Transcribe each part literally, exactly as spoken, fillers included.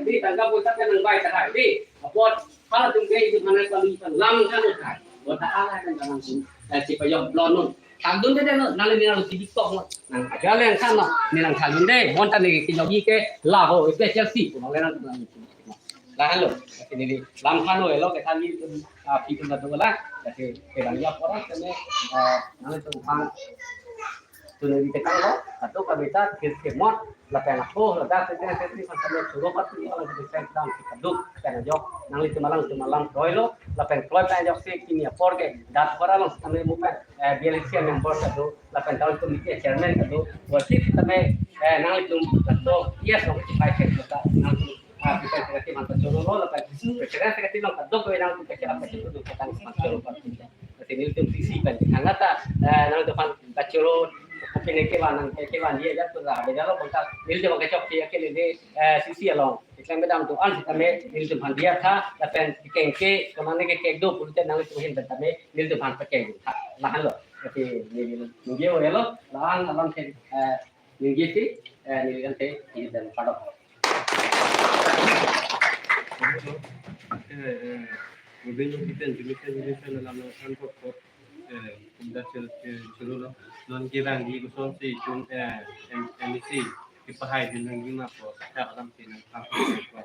Di tangka puta kan nang bai tahai. Di apot halatum ke itu mana kami kan lam kan tahai. Buat hal kan kan langsung. Eh, si payok blon nun. Tangdun deh nun. Nang ini harus dibitok nun. Nang aja leng kan nun. Ini nang tangdun deh. Bonta ni kinyogi ke laho. Itu siap si. Pulang leng nun. Lahan lo. Ini di lam kan lo elo ke kami itu, ah, itu na tu lah. Jadi, ke bang ya orang kami, eh, nang itu kan. Tuni di tekang lo, katu kabita, kir kir mot, lapen ako, ladak, sini, sini, sampai suruh kat, ini orang kita sedang kita duk, kita jok, nanglitum alang, tum alang, kroi lo, lapen kroi pen jok si, kini apor ke, dat para lo, kami mupen, eh, B L C member katu, lapen tahun itu mikir chairman katu, wajib kami, eh, nanglitum, katu, yes, lo, kita ikut, kita, nanglitum, ah, kita, kita, kita, mantap suruh lo, lapen, kita, kita, kita, lo, katu, kami nanglitum, kita, kita, kita, kita, kita, kita, Nanglitum sisi pen. Nang kata, eh, nangtumphan kachoro, opine kevan, nang kevan dia aja tu lah. Beda lo bangkal, nelitum kachok dia ke neli, eh, sisi along. Iklang bedam tu an sitame, nelitum phan dia tha, lapen kengke, kemane ke kek do, pulote nanglitum ahin pen tame, nelitum phan pakeng tha. Lahan lo. Tapi neli nunggu ya lo, lahan alam ke, eh, nunggu si, eh, neli kan te, ini dan padok. Eh, eh, Rubin Lukitan, Julikan, Julikan, alam nang san kot kot, eh, kumda cel, cel, celu lo. Non kevangji kosonsi itum, eh, M-, M E C, kepahai din nangji ma ko, kata alam si nang san kot kot.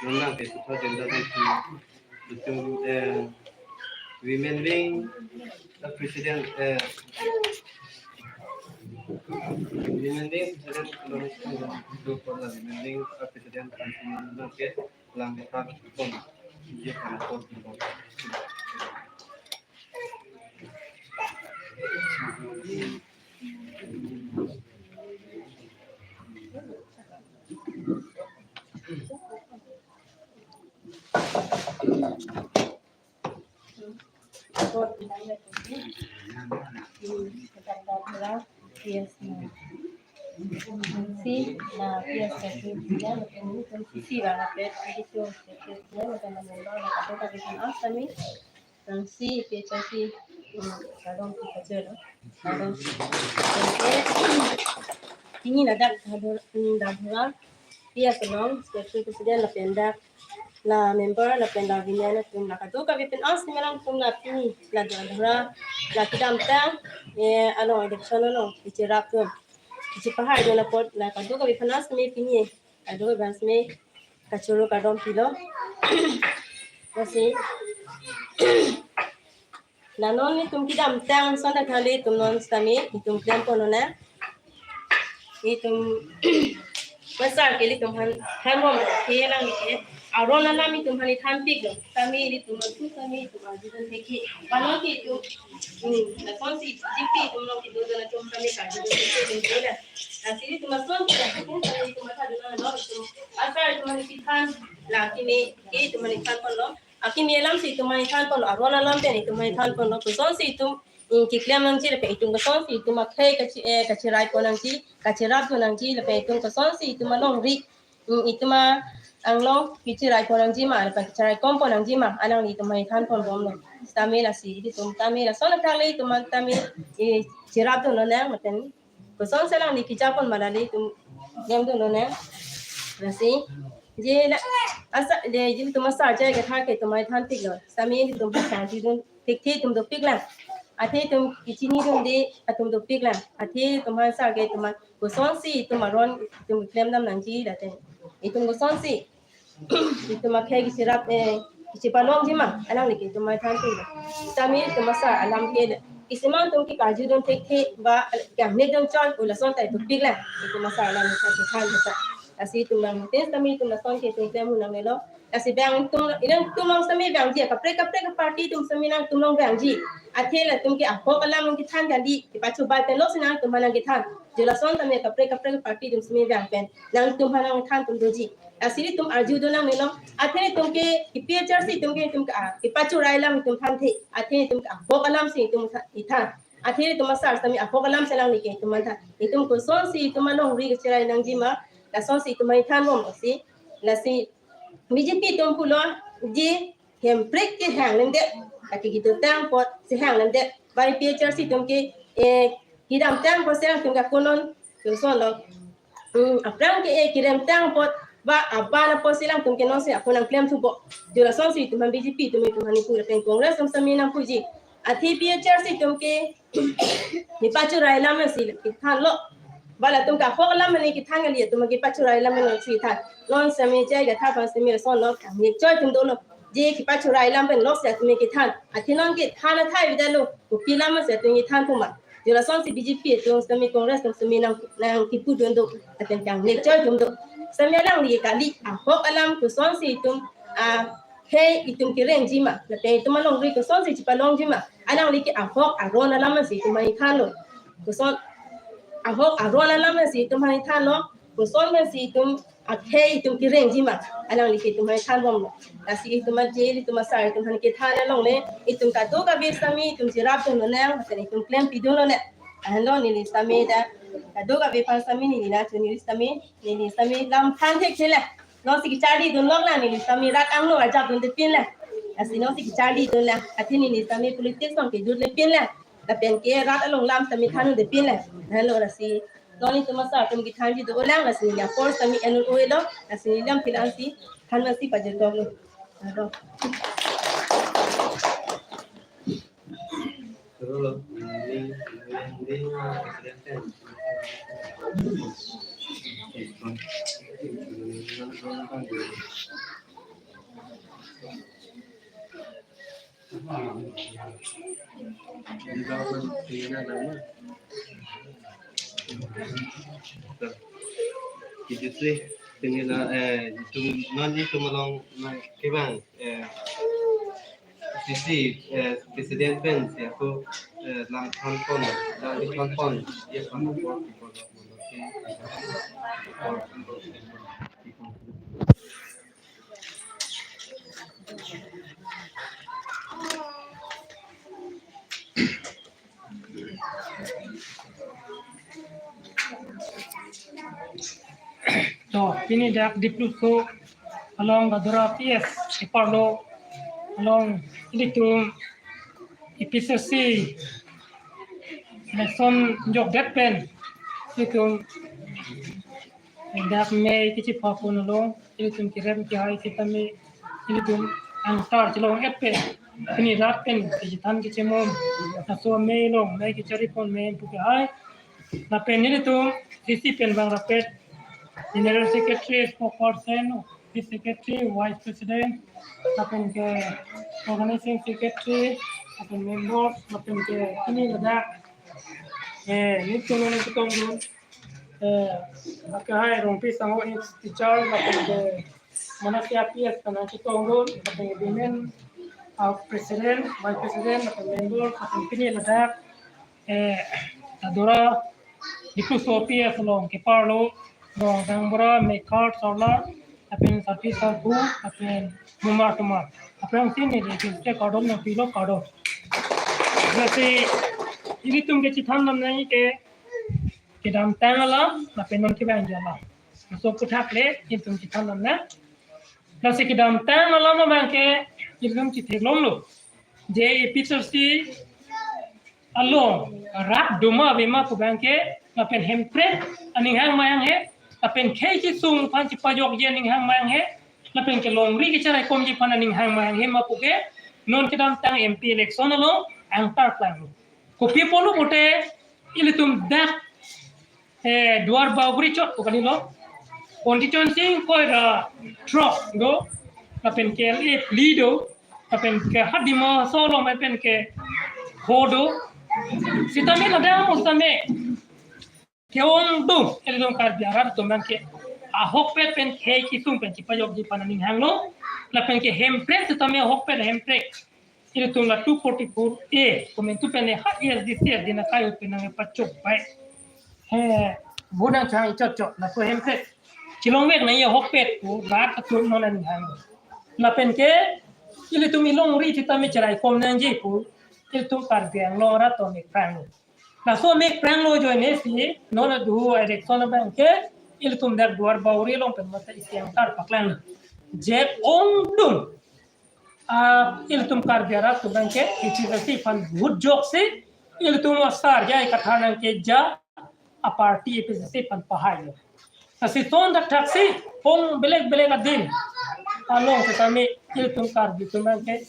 Non nang te suka jenda dan si, itum, eh, women wing, the president, eh, women wing, president, women wing, the president, nang ke, lang ke, ye kana kot kot. Si, na, P S secretary ya, lapen ini kan sisi bang, lapen ini tu secretary ya, lapen member, lapen kami kan asami, dan si, P S C, hmm, kadang kita je lo, kadang. Ini ladak, kadang, hmm, dak dua, P S along, secretary president, lapen dak, la member, lapen la women atum, la kado kave pen asami alangtum la pini, la dora dora, la kedamtang, eh, along election along, kechirap atum. Kechipahai dun apot, la kado kave pen asami pini, kado kave pen asami, kachoro kardom pilo. Lasi, la non itum kedamtang ason ta kali itum non sitame, itum klempon non na. Itum, masa ke ilitum han, han bom ke lang ke. Aron alam itum han ithan pik lo. Sitame ilitum tu sitame itum arjudun thekji. Panon ke itum, hmm, lasonsi G P itum long itum dona itum sitame karjudun thekji itum dona. Lasi itum lason ke itum sitame itum matha dona lo itum. Asar itum han ithan, la kimi, ke itum han ithanpon lo. Akimi alam si itum han ithanpon lo, aron alam pen itum han ithanpon lo, kosonsi itum, mm, keklem nangji lapen itum kosonsi itum akhei kachi, eh, kachiraipon nangji, kachirapdun nangji lapen itum kosonsi itum alongri, mm, itum anglong kachiraipon nangji ma, lapen kachiraikom pon nangji ma, alangli itum han ithanpon bomlo. Sitame lasi, itum tame lason athak le itum tame, eh, chirapdun lonang lapen kosonsi alangli kejapon ma lale itum jengdun lonang. Lasi, je la, asa, je, je itum asar je kethak ke itum han ithan pik lo. Sitame itum asar jidun thekthe itum dopik lang. Athe itum kechinidunde atum dopik lang. Athe itum asar ke itum kosonsi itum aron itum klemdam nangji lapen itum kosonsi itum akhei kachirap, eh, kachipalongji ma, alangli ke itum han ithan pik lo. Sitame itum asar alam ke, isi ma itum ke karjudun thekthe ba, kangnek dun chon, pu lason ta itum pik lang. Itum asar alam ke ithan thekta. Lasi itum nang, tin sitame itum lason ke itum klem nangne lo. Lasi bang itum, inangtum long sitame bangji, kaprek kaprek party itum sitame nangtum long bangji. Athe latum ke ahok alam nangkethan kali, kepachobai pen lo si nangtum han nangkethan. Jo lason tame kaprek kaprek party itum sitame bang pen nangtum han nangthan atum doji. Lasi itum arjudun nangne lo. Athe itum ke, ke P H R C itum ke, itum ke, ah, kepachorai alam itum thanthe. Athe itum ke ahok alam si itum tha-, ithan. Athe itum asar sitame ahok alam si alangli ke itum than. Itum kosonsi itum alongri kachirai nangji ma, lasonsi itum han ithan bomlo si. Lasi B J P atum pulo, je hemprek ke hang lemdet, lake kedotang apot si hang lemdet. Bai P H R C atum ke, eh, kedamtang apot si alangtum ke konon, kosonlo. Hmm, aphrang ke, eh, keremtang apot, ba aban apotsi alangtum ke nonsi ako nangklem thupo. Jula sonsi itum aphan B J P atum itum aphan ipu lapen Congress atum sami nangpuji. Athe P H R C atum ke nepachorai alam si kethanlo. Ba latum ke ahok alam ne kethan kali, atum ke pachorai alam ne si than. Non sami jai gatha aphan sami son lo, kangnek choi atum dolo. Je kepachorai alam pen loksi atum kethan. Athe non kethan athai avedetlo. Kopi alam si atum kethan puma. Jula sonsi B J P atum sami Congress atum sami nang, nangkipudun do. Atum kangnek choi atum do. Sami alangli kali ahok alam kosonsi itum, ah, khei itum kerengji ma, lapen itum alongri kosonsi chepalongji ma, alangli ke ahok aron alam si itum aphan kethanlo. Koson ahok aron alam si itum aphan kethanlo. Koson pensi itum akhei itum kerengji ma, alangli ke itum aphan thanbomlo. Lasi itum aje, itum asar, itum aphan kethan along le, itum kadokave sami itum cherapdun lonang, lapen itum klempidun lonang. Anlo neli sami ta, kadokave aphan sami neli nangchun neli sami, neli sami lam than thekthe le. Nonsi kecharlidun lok lang, neli sami rat angno ajapdunde pin lang. Lasi nonsi kecharlidun lang. Athe neli sami politics nong kejutde pin lang. Lapen ke rat along lam sami thandunde pin lang. Anlo lasi non itum asar atum kethanji do lang, lasi neli apor sami en un-e lo, lasi neli lam philang si than masi pajirtoklo. Ado. Kejut si, pini la, eh, itum, non itum along, na, kevang, eh, C C, eh, president pensi ako, eh, lam thanpon, lam thanpon, ya, thanpon, To, pini dak Dipluso along Gadora P S keparlo along ilitum A P H L C election jokdet pen ilitum dak mei kechipapon along, ilitum kerem kehai sitame, ilitum angtar chelong-et pen, pini rat pen kechethan kechemom, laso mei along mei kecharipon mei pu kehai. Lapen ilitum C C pen bang rapet, General Secretary, Spokesperson, Office Secretary, Vice President, lapen ke Organizing Secretary, lapen members, lapen ke pini ladak, eh, ilitum nangchetongdun, eh, akehai Rongpi Sangho, ex teacher, lapen ke Manasia P S pen nangchetongdun, lapen ke women, ah, president, vice president, lapen member, lapen pini ladak, eh, Gadora Dipluso P S along keparlo, rong dangbura, mekar, sarla, lapen sarpi sarpo, lapen mumar tumar. Aphrangsi neli kiste kardom nangpilo, kardom. Lasi ilitum kechethan lam nangji ke kedamtang alam, lapen non kevangji alam. Laso aputhak le ilitum chethan lam nang. Lasi kedamtang alam abang ke ilitum chetheklonglo. Je A P H L C along rat doma avema pu abang ke, lapen Hemprek aning hang ma hanghe, lapen khei kesung aphan chepajokji aning hang ma hanghe, lapen ke longri kecharaikomji aphan aning hang ma hanghe ma pu ke, non kedamtang M P election along angtar klanglo. Kopi apotlo pulote ilitum dak, eh, Duar Bagori chot ko kali lo. Constituency ingkoi ra throk do, lapen ke L A phli do, lapen ke ha Dima Hasao along lapen ke ho do. Sitame ladak mo sitame ke-ongdung, ilitum Karbi arat atum abang ke ahokpet pen khei kesung pen chepajokji aphan aning hanglo, lapen ke Hemprek sitame ahokpet Hemprek. Ilitum la two forty-four A, komantu pen ha A S D C, A S D C na kayo pen nangpachok bai. He, bonang chang chot chot, laso Hemprek chelongvek nangji ahokpet pu rat atum non aning hang. Lapen ke, ilitum ilongri sitame cheraikom nangji pu, ilitum Karbi Anglong arat atum mekprang. Laso mekpranglo ajoine si, non adu election abang ke, ilitum dak Duar Bagori along pen mata isi angtar paklang. Je ongdung, ah, ilitum Karbi arat atum abang ke, A P H L C aphan vote joksi, ilitum asar jai katha nangkeja, a party A P H L C aphan pahai. Lasi son thakthak si, pong belek belek adim along setame ilitum Karbi atum abangke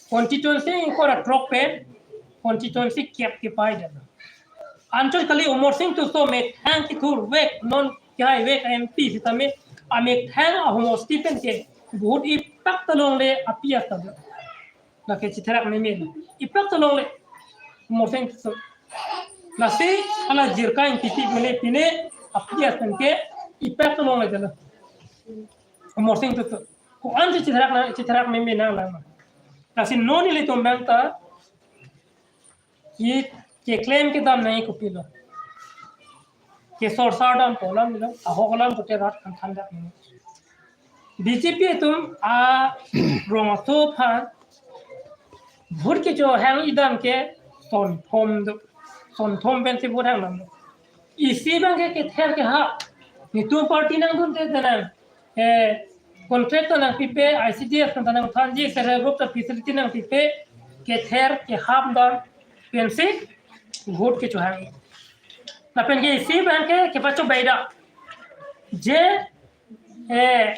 constituency ingkoi ra throk pen constituency kep kepaidetlo. Anchot kali Amarsing Tisso methang kethurvek, non kehai vek M P setame amethang ahomosti pen ke vote ipak ta longle, apias ta do. Lake chitherak meme, ipak ta longle Amarsing Tisso. Lasi hala jirka Ingtipi Dole pine apias pen ke ipak ta longle jalo. Amarsing Tisso. Ko-an si chitherak na, chitherak meme nanglang. Lasi non ilitum abang ta i keklem kedam nangji kopilo. Kesor sar dampo alam lo, ahok alam pute rat kan thandak nangji. B J P atum arong aso aphan vote kechohang idam ke son thom do, son thom pensi vote hang dam do. Isi abangke kether kehap, netum party nangdunde tenang, eh, contract ta nangpipe, I C D S ta nangthanji, self help group ta facility nangpipe, kether kehap dam pensi vote kechohang. Lapen ke isi abangke kepachobei dam. Je, eh,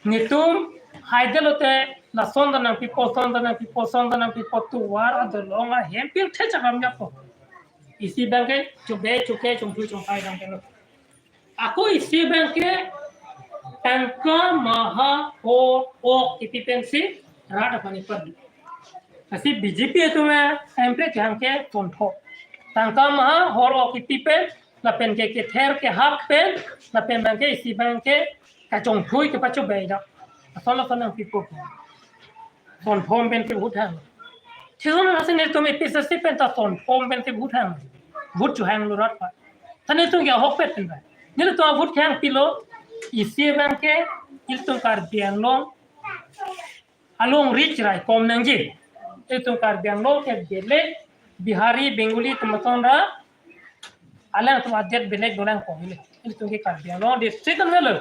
netum haidetlo te lason ta nangpipo, son ta nangpipo, son ta nangpipo, tovar adolong ahem pirthe chakam japo. Isi abangke chobei choke chongthui chongthai abangke lo. Ako isi abangke tangka maha hor ok kipi pensi rat aphan ipan. Lasi B J P atum ahempret kehang ke son thom. Tangka maha hor ok kipi pen, lapen ke kether kehap pen, lapen abangke isi abangke kachongthui kepachobei dam. Lason lason nangpipo. Son thom pensi vote hang. Thilon lasi netum A P H L C pen ta son thom pensi vote hang. Vote chohanglo rat aphan. Ta netum ke ahokpet pen ba. Netum avote kehang pilo, isi abangke ilitum Karbi Anglong alongri cheraikom nangji. Ilitum Karbi Anglong ke belek Bihari, Bengali atum ason ra alangtum adet belek dolang kong ili. Ilitum ke Karbi Anglong district an lo.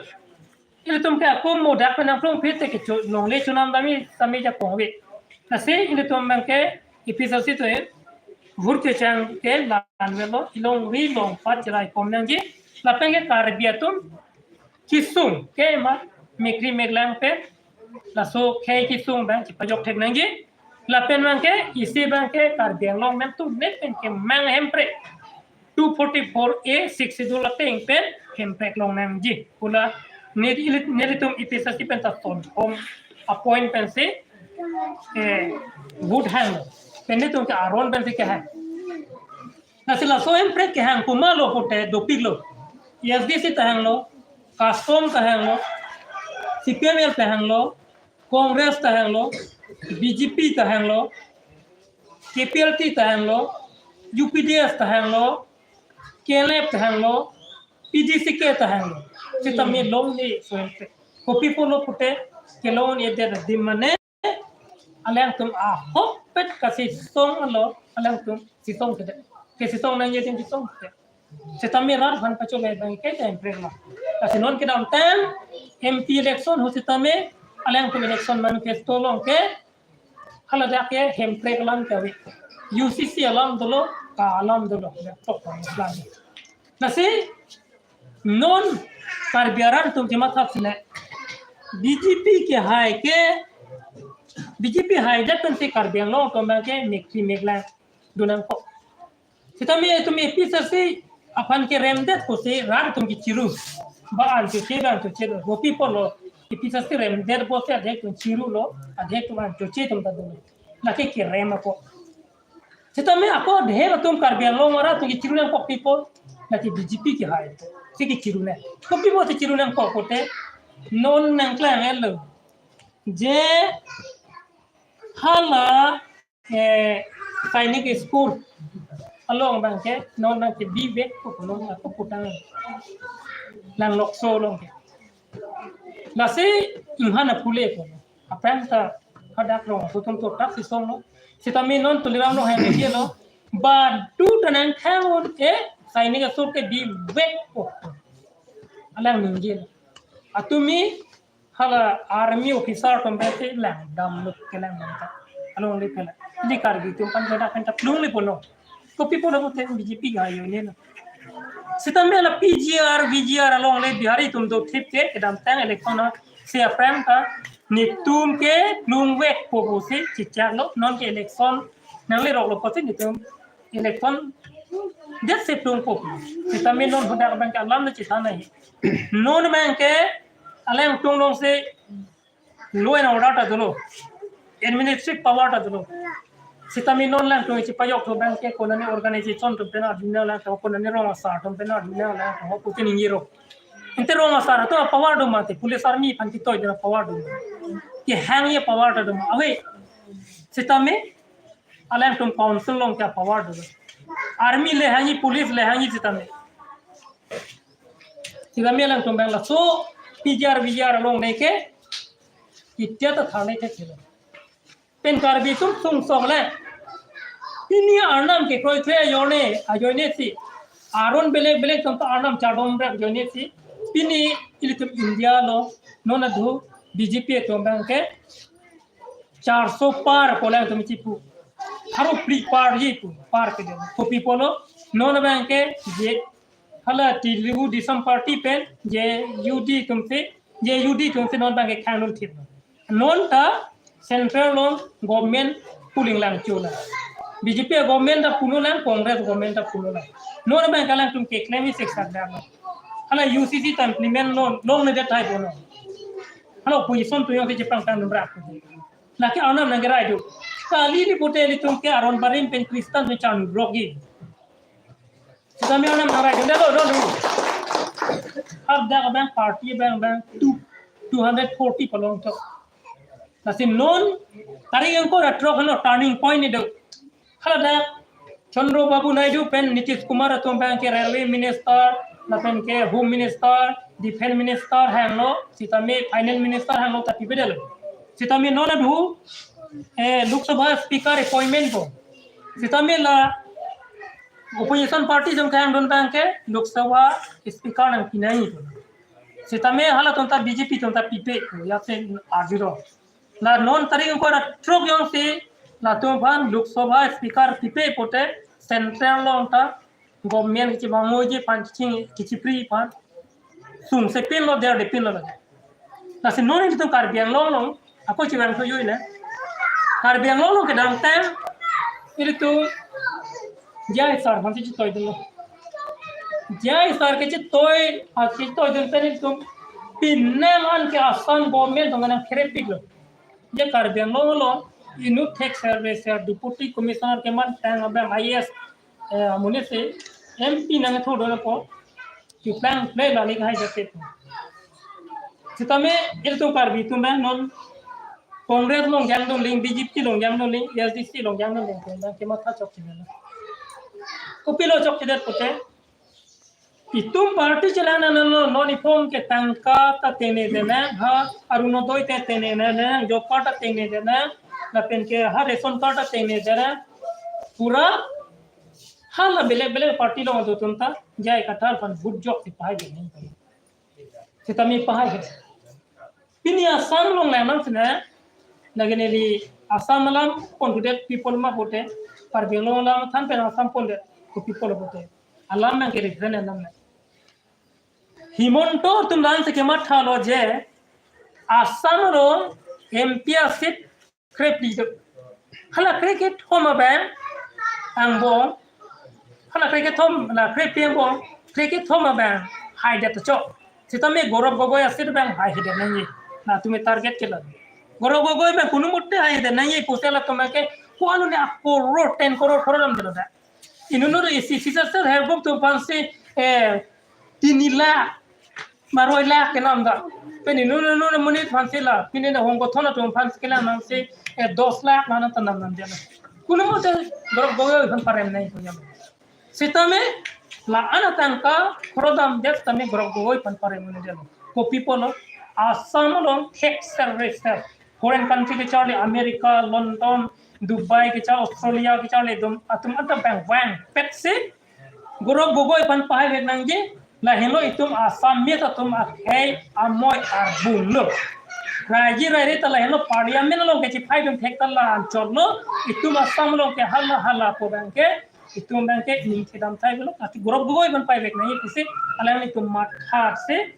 Ilitum ke ako modak pen nangplong phit te kecho longle chonam dam-i sami jakong ave. Lasi ilitum abangke A P H L C atum vote kechang ke la-an avelo, ilongri longpat cheraikom nangji. Lapen ke Karbi atum kesung ke ma mekri meklang pen laso khei kesung abang chepajok thek nangji. Lapen abangke isi abangke Karbi Anglong nangtum nek pen kemang hemprek two forty-four A Sixth Schedule ateng pen hemprek long nangji. Pu la neli, nelitum A P H L C pen ta son thom a-point pensi, eh, vote hang. Pen netum ke aron pensi kehang. Lasi laso hemprek kehang komatlo pute dopiklo. A S D C ta hanglo, CASSOM ta hanglo, C P I M L ta hanglo, Congress ta hanglo, B J P ta hanglo, K P L T ta hanglo, U P D S ta hanglo, K L F ta hanglo, P D C K ta hanglo. Sitame longle laso hemprek. Kopi pulo pute kelong edet adim mane alangtum ahokpet kasisong alo, alangtum sisong kedet. Kesisong nangji adim sisong kedet. Sitame rat aphan pachobei abangke ta hemprek lo. Lasi non kedamtang M P election ho sitame alangtum election manifesto along ke haladak ke hemprek alam ke ave. U C C alam dolo, ka alam dolo. Tok alam. Lasi non Karbi arat atum chemathap sine B J P kehai ke, B J P haidet pensi Karbi Anglong atum abangke mekri meklang do nangkok. Sitame itum A P H L C aphan keremdet pusi rat atum kechiru. Ba an choche, ba an choche do. Kopi pulo A P H L C remdet pusi adhek atum chirulo, adhek atum an choche atum ta do. Lake kerem ako. Sitame ako adhek atum Karbi Anglong arat atum kechiru nangkok pi pu, lake B J P kehai si kechiru nang. Kopi pusi chiru nangkok pute non nangklang-etlo. Je hala, eh, Sainik School along abangke non nangkebi vek ko, non ako putang Langlokso along ke. Lasi inghan apule ko. Aphrang ta hadak rong atum to tak sisonglo. Sitame non Tuliram Ronghang ke lo. Badu ta nangkhang un ke Sainik School kebi vek ko. Alang ningje. Atumi hala army officer atum pensi langdamlo, kelang nangta. Alongle pela. Ili Karbi atum aphan jada pen ta plungle pulo. Kopi pulo pute B J P ga yo ne lo. Sitame la P G R, V G R along le Bihari atum dothip ke kedamtang election a si aphrang ta netum ke plungvekpo pusi chechaklo, non ke election nangleroklo pusi netum election det si plungpo. Sitame non hadak abang ke alam le chethan nangji. Non abang ke alangtum alongsi law and order ta dolo, administrative power ta dolo. Sitame non alangtum chepajok atum abang ke konane organization atum pen arjulangtha, konane rong asar atum pen arjulangtha, putin ingjiro. Ante rong asar atum power do mati, police army aphan ketoidun power do. Kehangji power ta do ma. Ave. Sitame alangtum council along ke power do. Army le hangji, police le hangji sitame. Sitame alangtum abang laso P G R V G R along ne ke kitia ta tharle thekthe lo. Pen Karbi atum sungsong le. Pini arnam kekroikre ajoine, ajoine si. Aron belek belek atum ta arnam chardom rek ajoine si. Pini ilitum India along non adu B J P atum abang ke charso par pu alangtum chipu. Pharo phli par ji pu, par ke de. Kopi pulo, non abang ke je hala Telugu Desam Party pen J U D atum si, J U D atum si non abang ke khangdun thip. Non ta central along government puling lang chula. B J P government ta pulo lang, Congress government ta pulo lang. Non abang ke alangtum keklem isi sak dak. Hala U C C ta implement non, non ne det hai bono. Hala opposition atum jongsi chepangtang dun rak. Lake arnam nangkerai do. Kali ni pute ilitum ke aron barim pen Kristan pen chan brok ji. Sitame arnam nangrai do, do, do, do. Hadak abang party abang abang two, two hundred forty palong chok. Lasi non tarik angkor ra throk hano turning point ni do. Hala dak Chandra Babu Naidu pen Nitish Kumar atum abang ke railway minister, lapen ke home minister, defense minister hanglo, sitame finance minister hanglo ta pipe det lo. Sitame non adu, eh, Lok Sabha speaker appointment po. Sitame la opposition party atum kehangdun abang ke Lok Sabha speaker nangpi nangji po. Sitame halatum ta B J P atum ta pipe po, ya se arjuro. La non tarik angkor ra throk jongsi latum aphan Lok Sabha speaker pipe pute central along ta government kachevangji aphan, kaching, kachipri aphan sungse pinlo, der de pinlo lake. Lasi non ilitum Karbi Anglong along ako chevang thu jui ne. Karbi Anglong along kedamtang ilitum J I sir aphan si chetoidunlo. J I sir kechetoi, a chetoidun pen ilitum penang an ke Assam government atum nangkherepiklo. Je Karbi Anglong along inut thek service ya Deputy Commissioner kemantang abang I A S, eh, amonit si M P nangthu dolo po. Chuplang play lali hai jate po. Sitame ilitum Karbi atum abang non Congress along jangdun ling, B J P along jangdun ling, A S D C along jangdun ling, abang kematha chokchedet. Kopilo chokchedet pute. Itum party chelang nang non, non iphong ke tangka ta tengne detnang, ha, Orunodoi ta tengne detnang, job card ta tengne detnang, lapen ke ha ration card ta tengne detnang. Pura hala belek belek party along atum ta, J I Kathar aphan vote jok si pahai detnang. Sitame pahai ke. Pini Assam along lang nang sene, lagi neli Assam alam pon thudet people ma pute, Karbi Anglong alam than pen Assam pondet ko people pute. Alam nang ke different alam nang. Himanta atum lang si kemathalo je, Assam along M P a seat krephli do. Hala krekethom abang angbong. Hala krekethom, la krephli angbong. Krekethom abang haidet chok. Sitame Gaurav Gogoi a seat abang haihedet nangji. Latum target ke la. Gaurav Gogoi abang kunu mote haihedet nangji, puse latum ke ko anu ne a crore, ten crore, crore lam dilo da. Inunu isi sisa sir herbok atum aphan si, eh, tini lakh, maroi lakh kenam da. Pen inunu, inunu monit aphan si la, pini na hongko thona atum aphan si kelang nang si, eh, dos lakh nana tanam nang dia. Kunu mote Gaurav Gogoi aphan parem nangji ko jam. Sitame la-an atangka khrodamdet sitame Gaurav Gogoi aphan parem nangji dia. Kopi pulo, Assam along thek service, foreign country kecharli, America, London, Dubai kechar, Australia kecharli atum, atum anta abang vangpet si Gaurav Gogoi aphan pahaivek nangji, lahenlo itum Assamese atum akhei amoi arbung lo. Raiji rairi ta lahenlo parliament along kechiphaidun thek ta la anchot lo, itum Assam along ke hala hala pu abang ke Itum abangke ning kedam thai belo, ati Gaurav Gogoi aphan paivek nangji pusi alanglitum matha se,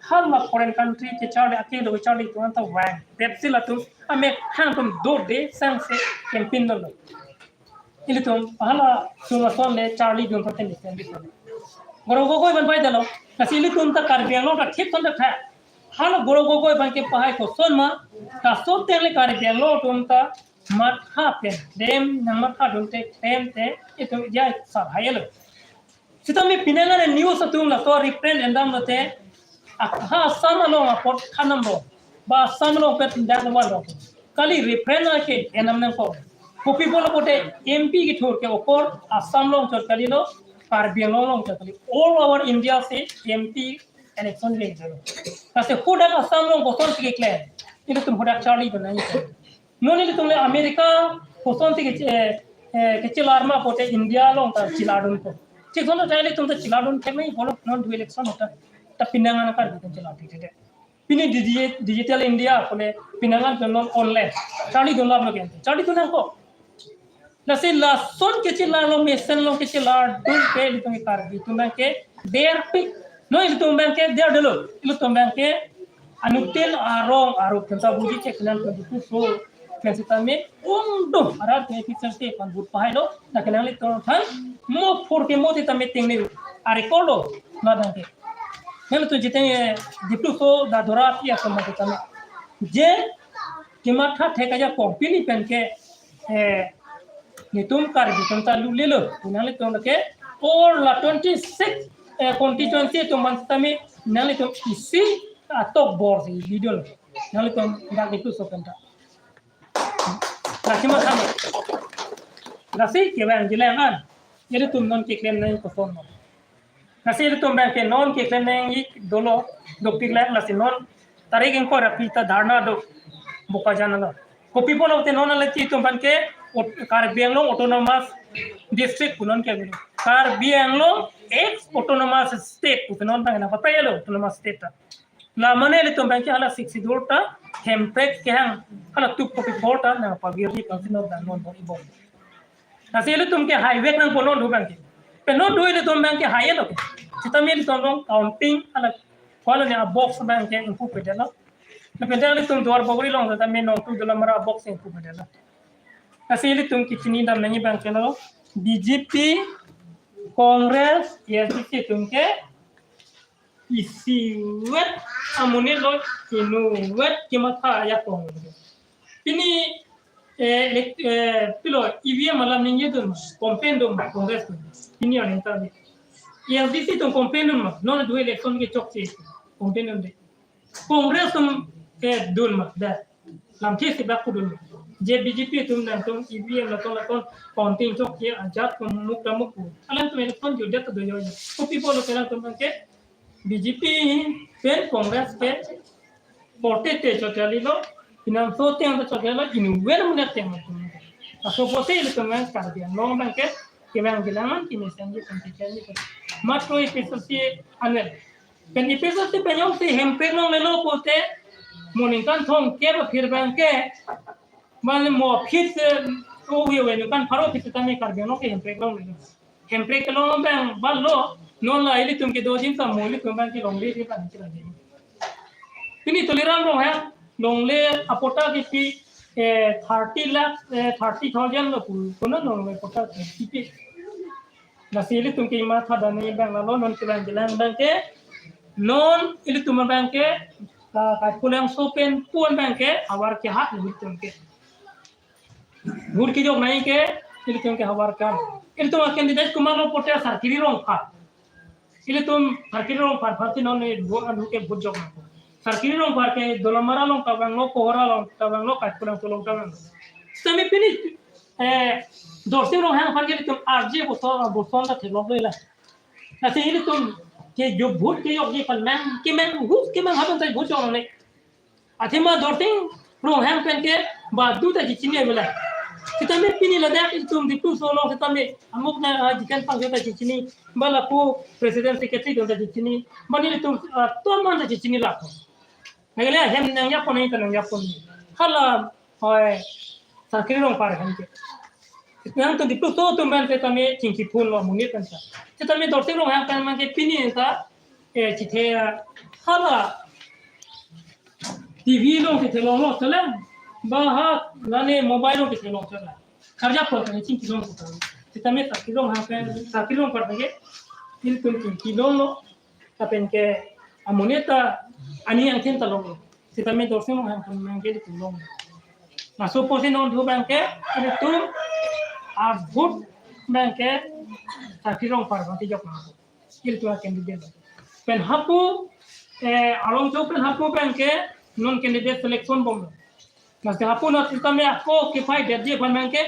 hala foreign country kecharli, akelo kecharli itum anta vang. Pepsi latum, ame hang atum dode sangse campaign dolo. Ilitum hala suma son le charlidun thothe ni sen biton. Gaurav Gogoi aphan paidalo, lasi ilitum ta Karbi Anglong ta thip ton ta tha. Hala Gaurav Gogoi aphan kepahai koson ma, kaso tengle Karbi Anglong atum ta matha pen, dem nangmatha dunte pen te, itum jai sar hai lo. Sitame penang an news atum laso reprint endam lote, ak-, ha Assam along apot thanam lo, ba Assam along pet tindak lo lo. Kali reprint ake enam nangkok. Kopi pulo pulote M P kethur ke okor Assam along chot kali lo, Karbi Anglong along chot kali. All over India se M P election ke jalo. Lasi hadak Assam along kosonsi keklem, ilitum hadak charlidun nangji. Non ilitum le America kosonsi ke, eh, eh, kechelar ma pulote India along ta chelardunpo. Thik son ta ilitum ta chelardun thek nangji pulo, non du election ta. Ta penang an Karbi atum chelar thekthedet. Pini digi-, digital India pule penang an non online. Charlidun lap lo ke. Charlidun nangkok. Lasi lason kechelar lo, mesen lo kechelardun ke ilitum Karbi atum abangke derpik. Non ilitum abangke der dolo. Ilitum abangke anuttin arong aruk tenta buji chek nan twenty-two so. Pen sitame undung arat ke picture ke pan vote pahai lo. Na kenanglitum aphan mo phur ke mo sitame ting ni a record lo. Na abangke. Nangtum jiteng, eh, diplu so da dora pi atum sitame. Je kematha thek ajakong pini pen ke, eh, netum Karbi atum ta lulelo, nanglitum ke, or la twenty-six, eh, constituency atum aphan sitame, nanglitum isi atok bor si bidun, nanglitum dak itu so penta. Lasi ma sama. Lasi kevang jilang an, jadi tum non keklem nangji koson non. Lasi ilitum abangke non keklem nangji dolo, dopik lang, lasi non tarik ingkoi ra pi ta dharna do Bokajan along. Kopi pulote non ale ilitum abangke ot-, Karbi Anglong Autonomous District pu non ke, Karbi Anglong ex Autonomous State pu non abangke na papai lo Autonomous State ta. La mane ilitum abangke hala Sixth Schedule ta hemprek kehang hala two forty-four ta nangpagirji, council of the non body bom. Lasi ilitum ke hai vek nangpo non du abangke. Pen non du ilitum abangke hai lo ke. Sitame ilitum along counting hala kuala ne a box abangke ingpu pedetlo. Na pen ilitum Duar Bagori along sitame nong tu Dolamara box ingpu pedetlo. Lasi ilitum kechinidam nangji abangke lo, B J P, Congress, A S D C atum ke isivet amonit lo, inutvet kematha ajakong. Pini, eh, elect-, eh, pilo E V M alam ningjedun ma, campaign dun ma, Congress dun. Pini aning ta di. A S D C atum campaign dun ma, non du election kechokche, campaign dunde. Congress atum ke dun ma, da. Lamthe si bak kudun. Je B J P atum nangtum E V M laton laton counting chokche ajat tum muk ta muk pu. Alangtum election jurdet ta do yo. Kopi pulote alangtum ke B J P pen Congress ke forty te chot kalilo, pinam so teng ta chot kalilo, inutvet amonit teng. Laso apotsi ilitum Karbi Anglong abangke kevang jilang an kemesen ji kemesen ji. Matro A P H L C anel. Pen A P H L C pen jongsi hemprek longlelo pulote, mo ningkan thomkep aphi abangke, mane mo aphi, eh, o yo ningkan pharo aphi sitame Karbi Anglong ke hemprek longlelo. Hemprek kelong abang balo, non la ilitum kedo jin ta mo ilitum abangke longle di abang kira di. Pini Tuliram Ronghang longle apatta kipi, eh, thirty lakh, eh, thirty thousand lo pu, kono longle apatta kipi. Lasi ilitum kematha dam nangji abang lalo, non kevang jilang abangke, non ilitum abangke, ka, ka pulang sopen pun abangke, havar kehat ilitum ke. Vote kejok nangji ke, ilitum ke havar kam. Ilitum a candidate komatlo pulote Sarkiri Rongphar. Ilitum Sarkiri Rongphar aphansi non ni vote, anu ke vote jok nangpo. Sarkiri Rongphar ke Dolamara along ta vanglo, Kohora along ta vanglo, Kaipulang along ta vanglo. Sitame pini, eh, Dorsing Ronghang aphan ke ilitum arje boson, boson ta theklonglo ila. Lasi ilitum ke jo vote kejokji aphan mang, kemang hu, kemang ha abang ta vote jok nang. Athema Dorsing Ronghang pen ke badu ta chechini abela. Sitame pini ladak ilitum Diphu so along sitame amuk na, ah, Jikan Phangcho ta chechini, ba lapu president secretary ta chechini, ba nelitum, ah, atum an ta chechini lapu. Nangli ahem nangjapon nangji ta nangjapon. Hala, oi, Sarkiri Rongphar ahem ke. Nangtum Dipluso atum pen setame chingki phun lo amonit pen ta. Setame Dorsing Ronghang pen abangke pini ta, eh, chithe, hala T V along chithelonglo sele. Ba ha lale mobile along chithelong sele. Karja apor kani chingki long sele. Setame Sakri Ronghang pen, Sakri Rongphar pen ke ilitum chingki longlo. Lapen ke amonit ta ani angthin ta longlo. Setame Dorsing Ronghang pen abangke ilitum long. Laso apotsi non thu abangke ilitum a-vote abangke Sakri Rongphar abangke jok nang. Ilitum a-candidate. Pen hapu, eh, arong cho pen hapu abangke non candidate selection bomlo. Lasi hapu na setame ako kipai detji aphan abangke,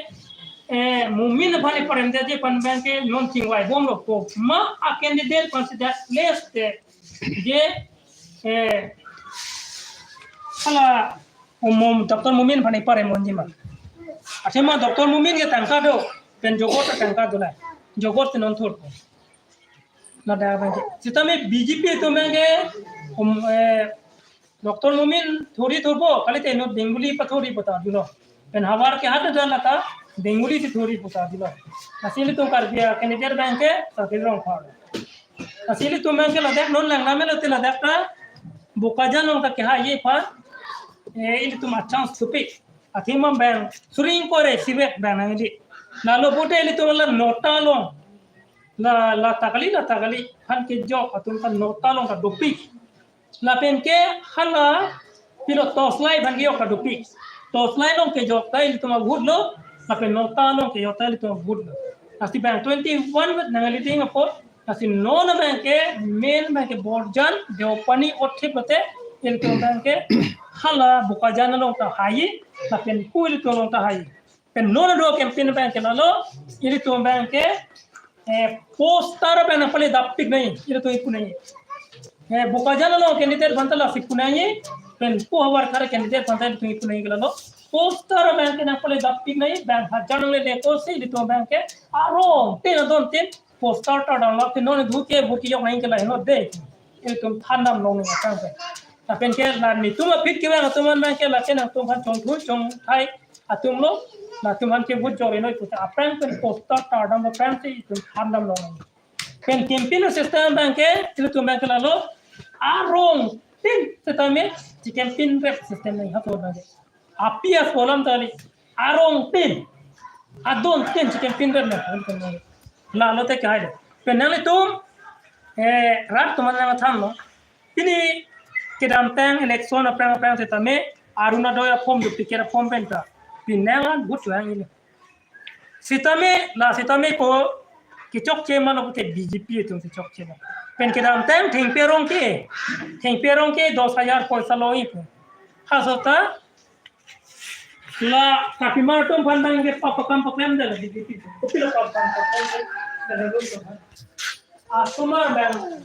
eh, Momin aphan iparem detji aphan abangke non chingvai bomlo, komat a-candidate aphan si that list de, je, eh, hala Mo-, Doctor Momin aphan iparem unji ma. Athema Doctor Momin ke tangka do, pen Jogor ta tangka do la. Jogor si non thur. Ladak abangke. Setame B J P atum abangke, um, eh, Doctor Momin thuri thurpo, kalite non Bengali pathuri puta dolo. Pen havar ke hat dan lata Bengali si thuri puta dolo. Lasi ilitum Karbi a-candidate abangke Sakri Rongphar. Lasi ilitum abangke ladak non lang name lote ladak ta Bokajan along ta kehai aphan, eh, ilitum a-chance thupi. Athema bang suri ingkoi ra isi bek bang nangji. Lalo pute ilitum la nota along, la, la ta kali, la ta kali aphan kejok atum ta nota along ta dopik. Lapen ke hala pilo torch light aphan kejok ta dopik. Torch light along kejok ta ilitum a-vote lo, lapen nota along kejok ta ilitum a-vote lo. Lasi bang twenty-one vet nangli ding apot, lasi non abangke main abangke Borjan, Deopani, Othip lote, ilitum abangke hala Bokajan along ta hai, lapen ku ilitum along ta hai. Pen non ado campaign abangke lalo, ilitum abangke, eh, poster abang nangpale dapik nangji, ilitum ipu nangji. Eh, Bokajan along candidate aphan ta lasi pu nangji, pen ku Havarkar candidate aphan ta ilitum ipu nangji ke lalo. Poster abangke nangpale dapik nangji, bang hajar nangle leko si ilitum abangke arong tin adon tin poster ta dang lap tin non dhu ke vote kejok nangji ke la heno de. Ilitum thandam long nangji akam ke. Lapen ke la netum aphi kevang atum abangke lake nangtum aphan chongthu chongthai atum lo, latum aphan ke vote jok inoi puta aphrang pen poster ta dam aphrang si itum thandam long nangji. Pen campaign system abangke, ilitum abangke lalo, arong tin setame, si campaign rep system nangji hapu abangke. Api aso alam tali, arong tin, adon tin si campaign rep nangji. Lalo te kehai de. Pen nanglitum, eh, rat atum aphan nangthanlo. Pini kedamtang election aphrang aphrang setame, Orunodoi a-form duplicate a-form pen ta. Pini nang vote chuang ini. Setame, la setame ko kechokche ma lo pute B J P atum si chokche ma. Pen kedamtang Thengpi Rongke, Thengpi Rongke dos hajar poisa lo ipu. Halaso ta la Karbi Mara atum aphan abangke pap pakam paklem de la B J P. Kopilo pap pakam paklem de la lo. Asomar abang